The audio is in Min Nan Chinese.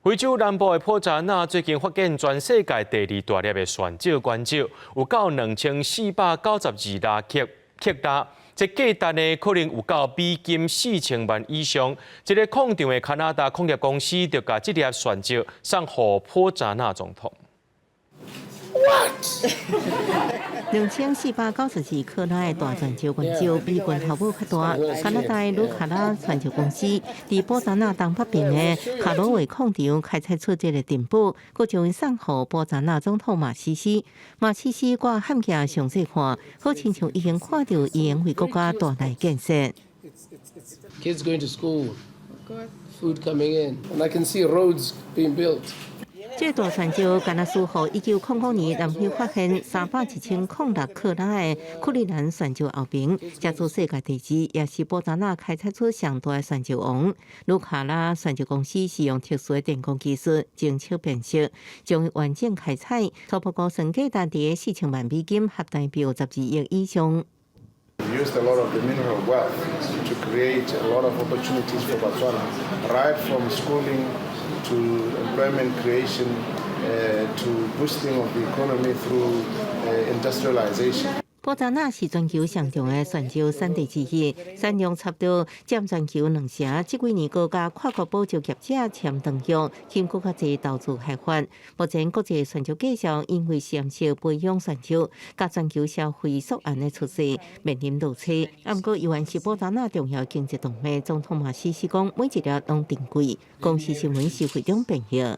非洲南部的波札那最近發現全世界第二大粒的旋石原石，有夠2492拉克克拉，這價值呢可能有夠美金4000萬以上。這個礦場的加拿大礦業公司就共這粒鑽石送予波札那總統。 What？2492克拉的大鑽石原石比拳頭母較大。加拿大盧卡拉鑽石公司佇波札那東北邊的卡羅維礦場開採出這个珍寶，閣將伊送予波札那總統馬西西。馬西西掛喊起來詳細看，好親像已經看著伊會為國家帶來建設。 Kids going to school, food coming in, and I can see roads being built. 這個大鑽石敢若輸予1900年南非發現301,006克拉的庫里蘭鑽石後爿，這做世界第二，也是波札那開採出上大的鑽石王。盧卡拉鑽石公司是用特殊的電光技術精確辨識，將完整開採，初步估算價值佇4000萬美金，合台幣12億以上。 We used a lot of the mineral wealth to create a lot of opportunities for Botswana, right from schooling to employment creation, to boosting of the economy through industrialization. 波札那是全球上重要的鑽石產地之一，產量差不多佔全球兩成。這幾年閣佮跨國寶石業者簽長約，吸引閣較濟投資開發。目前國際鑽石價數因為實驗室培養鑽石，佮全球消費溯源的趨勢面臨落差。毋過，依然是波札那重要經濟動脈。總統馬西西講，每一粒攏珍貴。公視新聞施惠中編譯。